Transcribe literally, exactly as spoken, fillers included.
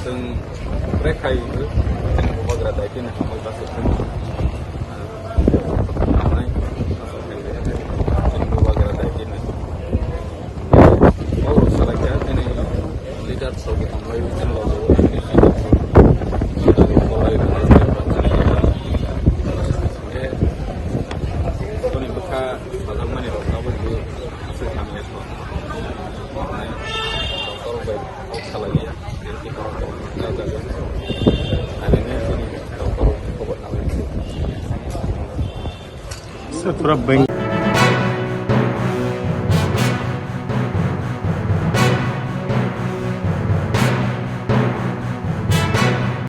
Chwng bwrwi khai chini bubagra daitino hambai bwswk phano. Hambai bwswk khai chini bubagra daitino. O salai kha chini leader sogwi tongbai chini logo chini leader sogwi tongbai. Boni bwkha sajakmani rok abo bwswk hamya kho. Hambai doctor bai kok salai ya. Pura beng